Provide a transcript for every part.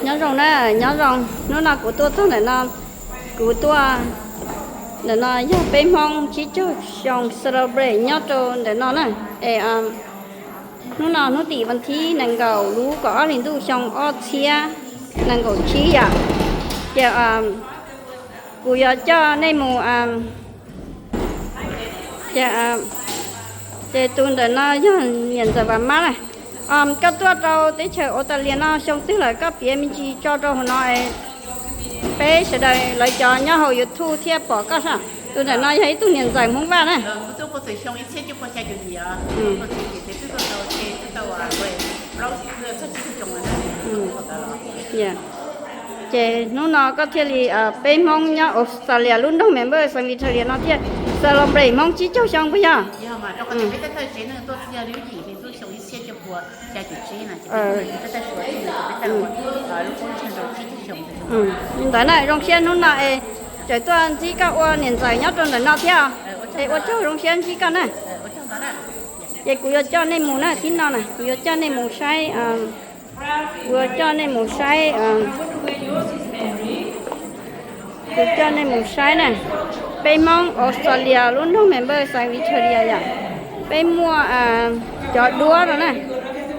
Nyob zoo na, nyob zoo. Hnub no kuv tuaj txog ntawm no, kuv tuaj ntawm no yog peb Hmoob tsib caug xyoo celebrate nyob rau ntawm no na. Es hnub no hnub tim vas thib nees nkaum lub kaum ob hlis ntuj xyoo ob txhiab nees nkaum tsib yom. Ces kuv yuav coj nej mus, ces, ces tus ntawm no yog niam ntxawm Vam Mab na. Koj tuaj rau teb chaws Australia no xyoo twg lawm, koj piav me ntsis tso rau hauv no, peb sawv daws lawv cov nyob hauv YouTube thiaj pom koj sab. Tus ntawm no yog ib tug niam ntxawm Hmoob Vaj na. Ces hnub no koj thiaj li, peb Hmoob nyob Australia lub nroog Melbourne, South Victoria no thiaj celebrate Hmoob tsib caug xyoo puas yog? Li ntawd na, zoo siab hnub no es tseem tuaj ntsib koj ua niam ntxawm nyob rau ntawm no thiab. Es ua tsaug, zoo siab ntsib koj na. Ces kuv yuav coj nej mus na, thib no na, kuv yuav coj nej mus saib, kuv yuav coj nej mus saib, kuv coj nej mus saib na. Peb Hmoob Australia lub nroog Melbourne, South Victoria yom, peb muaj cov duab no na,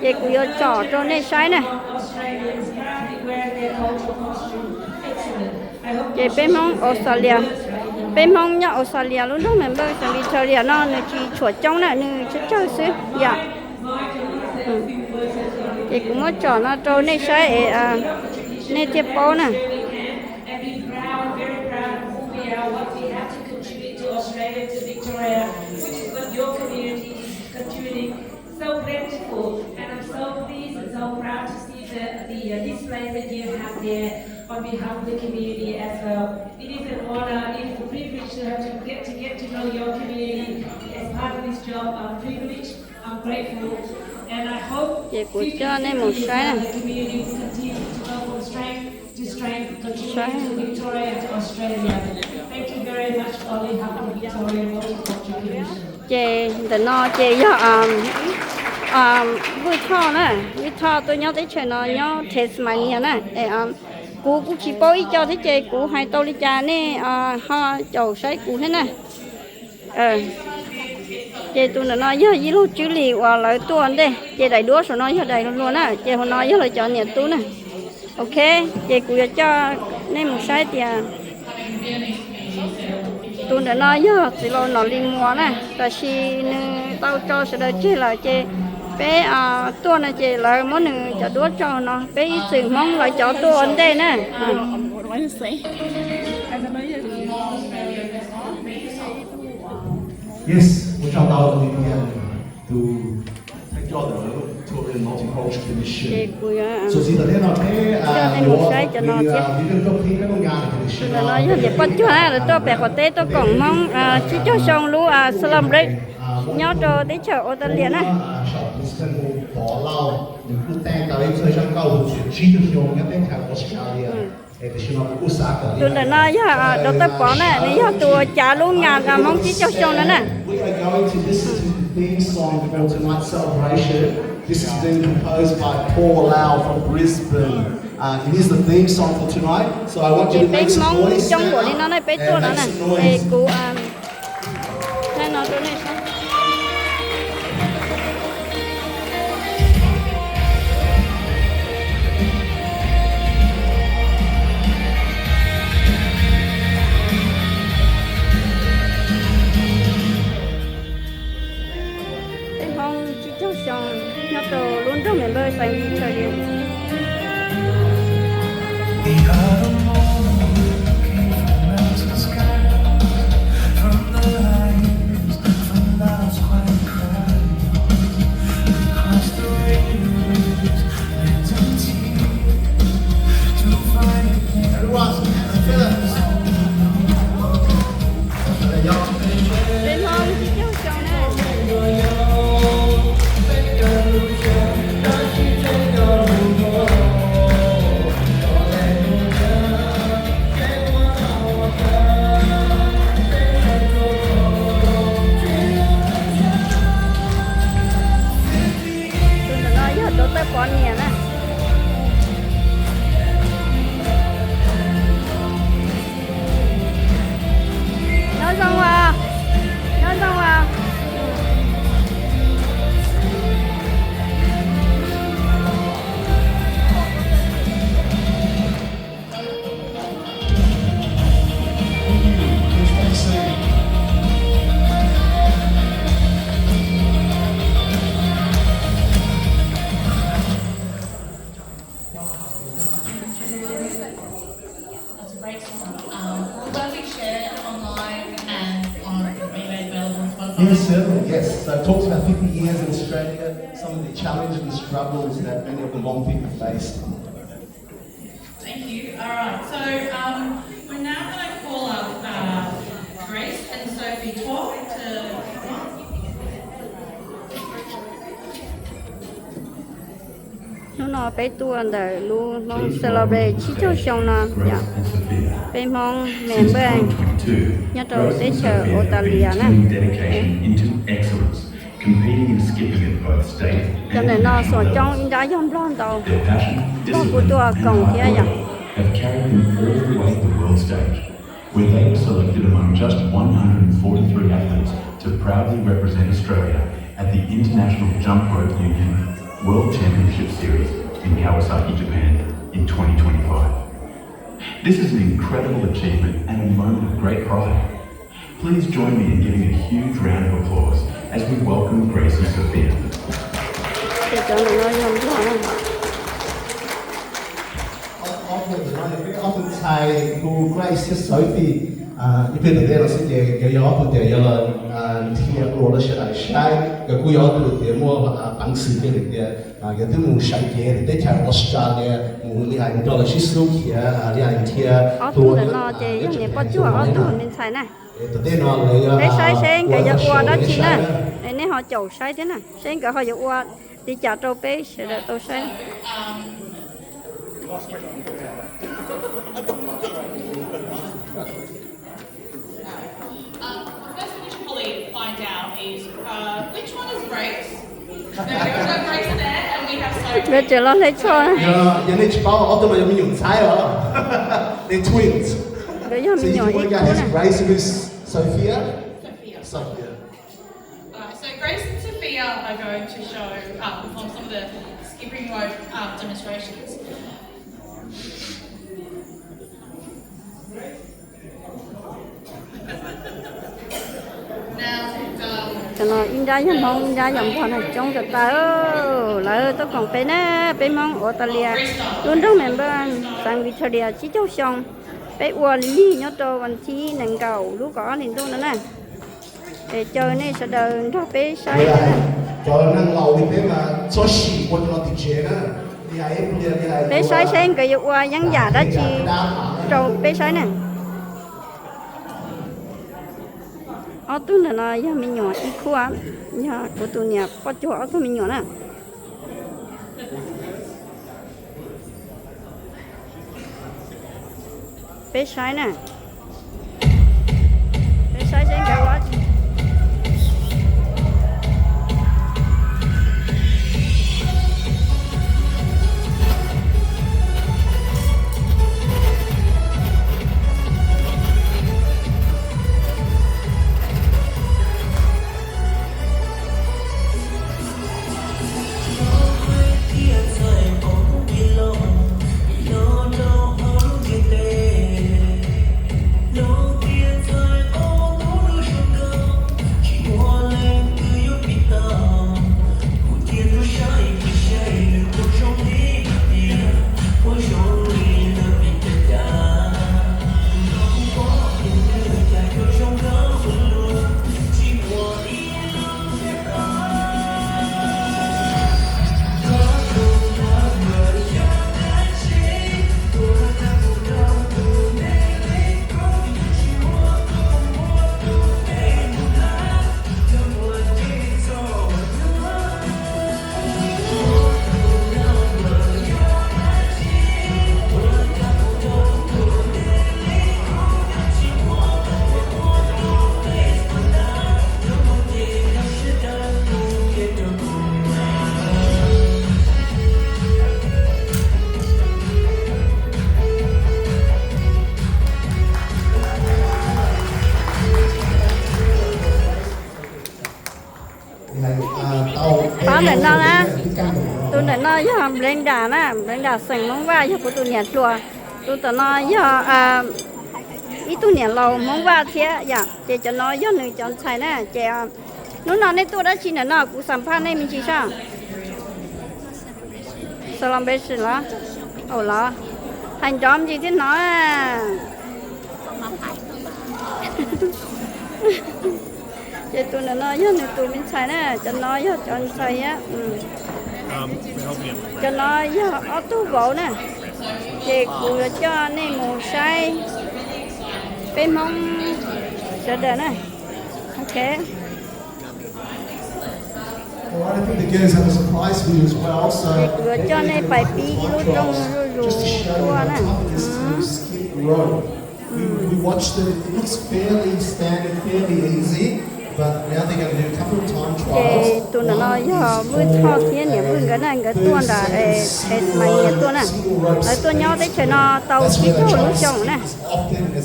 ces kuv yuav tsom rau nej saib na. Ces peb Hmoob Australia, peb Hmoob nyob Australia lub nroog Melbourne, South Victoria no nws tsis tshuam coob na, nws tsawg tsawg xwb yom. Ces kuv muab tsom no rau nej saib es nej thiaj paub na. So plentiful, and I'm so pleased and so proud to see the, the uh, displays that you have there on behalf of the community as well. It is an honor, it is a privilege to have to get to get to know your community as part of this job. I'm privileged, I'm grateful, and I hope Ces kuv coj nej mus saib na. The community will continue to go from strength to strength, contributing to Victoria and to Australia. Thank you very much on behalf of the Victoria Multicultural Commission. Ces ntawm no ces yog Vwj Thoj na, Vwj Thoj tuaj nyob teb chaws no nyob Tasmania na. Kuv kuj tsis paub ib co thiab ces kuv hais tau li cas nej ho caum saib kuv thiab na. Ces tus ntawm no yog Yij Laug Tswb Lis uas lawv tuaj ua ntej, ces daim duab saum no yog daim hluas na, ces hauv no yog lawv cov niam tub na. Ok, ces kuv yuav coj nej mus saib tias tus ntawm no yog txiv laus Nom Lis Muas na, tab sis nws tau tso sawv daws tseg lawm ces peb tuaj no ces lawv muab nws cov duab tso no, peb ib txwm Hmoob lawv cov tuaj ua ntej na. Yes, ua tsaug ntau rau tus thawj coj ntawm Victoria Multicultural Commission. Txuas ntxiv tom ntej no peb yuav, tus ntawm no yog niam poj cuag na, lawv tuaj pem qhov teb tuaj koom Hmoob tsib caug xyoo lub celebrate nyob rau teb chaws Australia na. Pov Lauj, nws kuj tag tau ib txoj zaj nkauj hauv txog tsib caug xyoo nyob teb chaws Australia. Tus ntawm no yog Doctor Pov na, nws yog tus cav lub nga Hmoob tsib caug xyoo no na. We are going to listen to the theme song for tonight's celebration. This has been composed by Paul Lau from Brisbane. Uh, it is the theme song for tonight, so I want you to make some noise. Peb Hmoob coob npaum li no na, peb tuaj no na. Es kuv, no rau nej saib. Peb Hmoob tsib caug xyoo nyob rau lub nroog Melbourne, South Victoria. Yes, certainly, yes. So it talks about fifty years in Australia, some of the challenges and struggles that many of the Hmong people faced. Thank you. All right. So um, we're now going to call up uh, Grace and Sophie Tor to come up. Hnub no peb tuaj ntawm lub Hmoob Celebrate tsib caug xyoo no yom, peb Hmoob member nyob rau teb chaws Australia na. Cov ntawm no xuas coob ib nrab yog Nplog ntau, Nplog kuj tuaj koom thiab yom. Where they were selected among just one hundred forty-three athletes to proudly represent Australia at the International Jump Rope Union World Championship Series in Kawasaki, Japan in twenty twenty-five. This is an incredible achievement and a moment of great pride. Please join me in giving a huge round of applause as we welcome Grace and Sophia. Ces cov ntawm no yog Nplog na. Ob tug ntxhais hu Grace thiab Sophie, ib pliag tom ntej no xwb ces nkawd yog ob tug tias yuav los nrhiav dua rau sawv daws saib. Nkawd kuj yog ob tug tias muaj peev xwm kiag tias yog twb mus sawv cev teb chaws Australia mus li hais nrog lawv sib hlub khiav li hais nrhiav. Ob tug ntawm no ces yog niam poj cuag ob tug me ntxhais na. Peb saib seb nkawd yuav ua dab tsi na. Nej ho caum saib thiab na, seb nkawd ho yuav ua li cas rau peb sawv daws tau saib. Nkawd tseem los hle tsho. Yog nej tsis paub, ob tug no yog me nyuam ntxhais os. They're twins. Nkawd yog me nyuam ib khub na. Grace with Sophia. Sophia. All right, so Grace and Sophia are going to show, uh, perform some of the skipping rope uh, demonstrations. Cov no ib nrab yog Hmoob, ib nrab yog Nplog na, coob tas tas. Lawv tuaj koom peb na, peb Hmoob Australia, lub nroog Melbourne, xeev Victoria tsib caug xyoo. Peb ua lig nyob rau vas thib nees nkaum lub kaum ob hlis ntuj no na. Es caw nej sawv daws nrog peb saib. Peb saib seb nkawd yuav ua yeeb yam dab tsi rau peb saib na. Ob tug ntawm no yog me nyuam ib khub, yog kuv tus niam poj cuag ob tug me nyuam na. Peb saib na. Peb saib seb nkawd ua dab tsi. Pab ntawm no na, tus ntawm no yog Brenda na, Brenda xeem Hmoob Vaj, yog kuv tus niam hluas. Tus tom no yog ib tug niam laus Hmoob Vaj thiab yom, ces cov no yog nws cov ntxhais na. Ces hnub no nej tuaj dab tsi ntawm no, kuv xam phaj nej me ntsis soj. Celebration los? Au los, hais nrov me ntsis thiab no. Ces tus ntawm no yog nws tus me ntxhais na, cov no yog cov ntxhais thiab. Cov no yog ob tug vauv na. Ces kuv yuav coj nej mus saib peb Hmoob sawv daws na. Ok. Ces kuv yuav coj nej pais pib ib lub rooj zuj zus tuaj na. Ces tus ntawm no yog Vwj Thoj thiab niam Vwj nkawd na, nkawd tuaj nram Tasmania tuaj na. Lawv tuaj nyob teb chaws no tau tsib caug lub xyoo na. Ces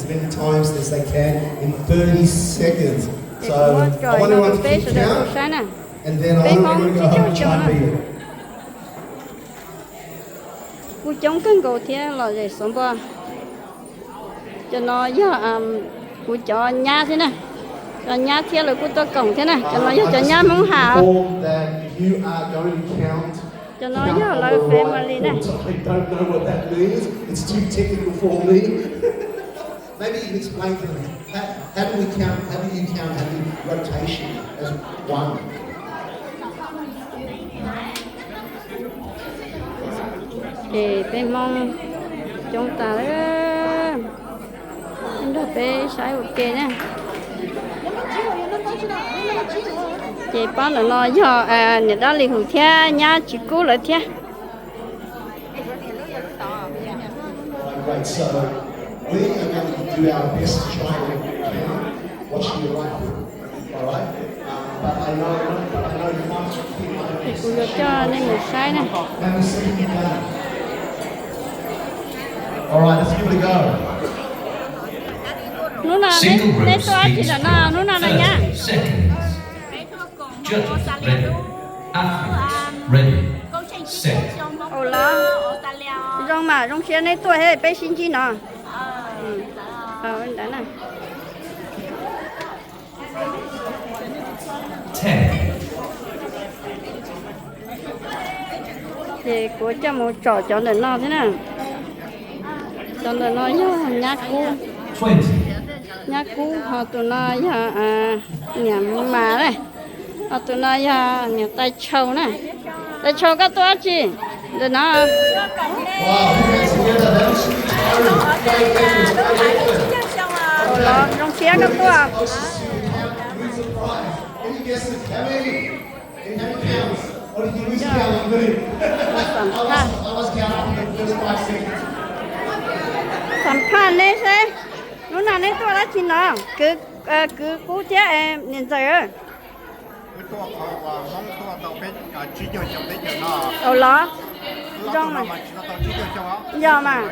kuv muab tso no rau peb sawv daws tau saib na. Peb Hmoob tsib caug xyoo na. Kuj coob kawg nkaus thiab los zem xov npua. Cov no yog kuv cov nyab thiab na. Cov nyab thiab lawv kuj tuaj koom thiab na. Cov no yog cov nyab Hmoob Ham. Cov no yog lawv family na. Ces peb Hmoob coob tas lawm, nrog peb saib ua ke na. Ces pab ntawm no yog niam Dab Li Hus thiab nyab Tsis Kub lawv thiab. Ces kuv yuav coj nej mus saib na. Hnub no nej tuaj dab tsi ntawm no, hnub no na nyab? Ua los, zoo mas zoo siab nej tuaj thiab peb sib ntsib no. Ces kuv coj mus tsom cov ntawm no thiab na. Cov ntawm no yog nyab Kub, nyab Kub ho tus no yog niam Mas na, ho tus no yog niam Tais Tshau na. Tais Tshau koj tuaj dab tsi ntawm no? Los zoo siab koj tuaj. Xam phaj neb seb, hnub no neb tuaj dab tsi no? Kwv Kub thiab niam ntxawm. Au los, zoo mas. Yog mas,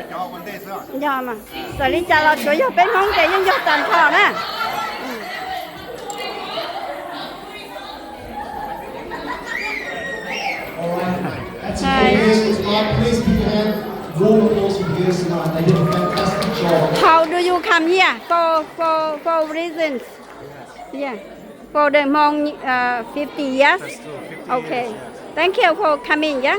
yog mas, txawm li cas los tsuav yog peb Hmoob ces yeej yog tag nrho na. How do you come here? For, for, for reasons. Yeah. For the Hmong uh, fifty years. Okay. Thank you for coming, yeah.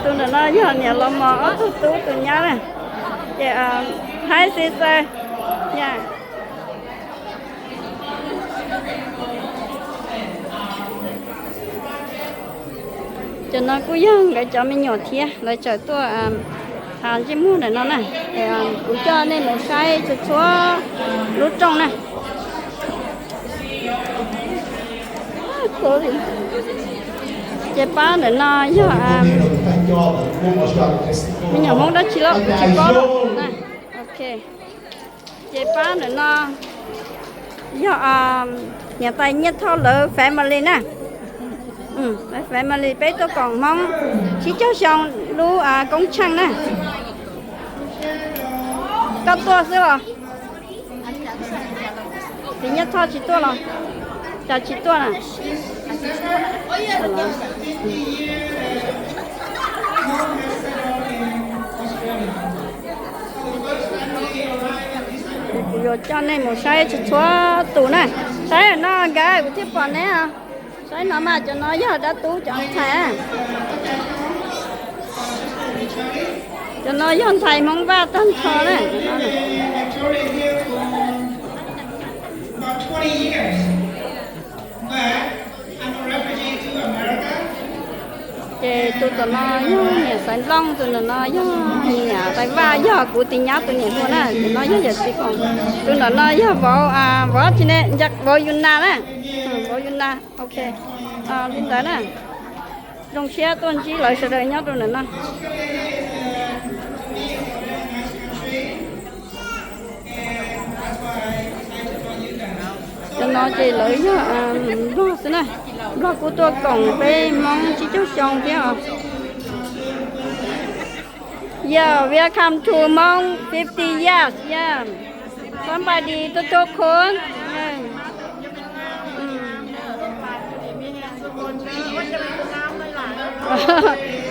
Tus ntawm no yog niam los mos ob tug tub tus nyab na. Ces, hi sister. Yeah. Cov no kuj yog nkawd cov me nyuam thiab, lawv txawm tuaj thav ntsej muag ntawm no na. Kuv coj nej mus saib txhua txhua lub rooj na. Ces pab ntawm no yog me nyuam Hmoob dab tsi los kuv tsis paub. Ok. Ces pab ntawm no yog niam tais Nyiaj Thoj lawv family na. Lawv family peb tuaj koom Hmoob tsib caug xyoo lub koob tsheej na. Koj tuaj xwb los? Txiv Nyiaj Thoj tsis tuaj los? Cas tsis tuaj na? Kuv yuav coj nej mus saib txhua txhua tus na. Saib no nkawd kuv thiaj pom neb. Saib no mas cov no yog dab tub cov ntxhais. Cov no yog ntxhais Hmoob Vaj tag nrho na. Ces tus tom no yog niam Xaiv Nplooj, tus ntawm no yog niam Xaiv Vaj, yog kuv tus nyab tus niam hluas na. Tus no yog yawm txiv Koom, tus ntawm no yog vauv, vauv tsi ne, vauv Yus Nas na. Vauv Yus Nas, ok, li ntawd na. Zoo siab tuaj ntsib lawv sawv daws nyob rau ntawm no. Cov no ces lawv yog Nplog xwb na. Nplog kuj tuaj koom peb Hmoob tsib caug xyoo thiab os. Yeah, welcome to Hmong fifty years. Yeah. Somebody to to kun.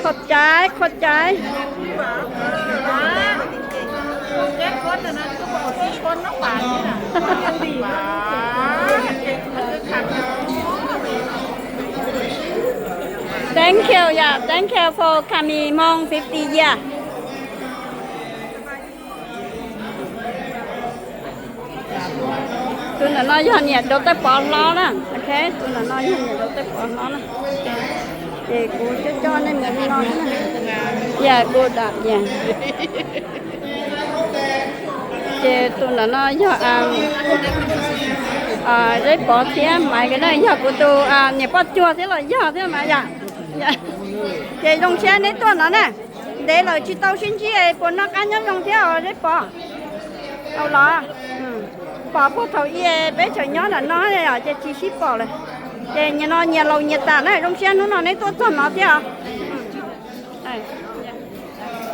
Qhov cai, qhov cai. Thank you, yeah, thank you for coming Hmong fifty year. Tus ntawm no yog niam Dau Tawj Pov hlob na. Ok, tus ntawm no yog niam Dau Tawj Pov hlob na. Ces kuv coj coj nej mus li no xwb na. Yeah, good, yeah. Ces tus ntawm no yog Zeb Pov thiab Maiv Nkawd na, yog kuv tus niam poj cuag thiab los yog thiab mas yom. Ces zoo siab neb tuaj no na. Ntev lawm tsis tau sib ntsib, puas noj qab nyob zoo thiab os Zeb Pov? Tau los, pom puag thaum ub peb tseem nyob nram no os, ces tsis sib pom lawm. Ces nyias no nyias laus nyias tas na, zoo siab hnub no neb tuaj txog no thiab os.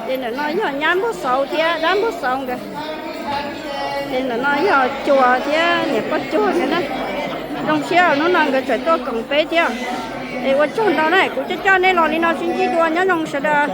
Ces ntawm no yog nyab Npuag Xauv thiab dab Npuag Xauv nkawd. Ces ntawm no yog Cuas thiab niam poj cuag nkawd na. Zoo siab hnub no nkawd tseem tuaj koom peb thiab. Es ua tsaug ntau na, kuv coj coj nej los li no sib ntsib dua, nyob zoo sawv daws.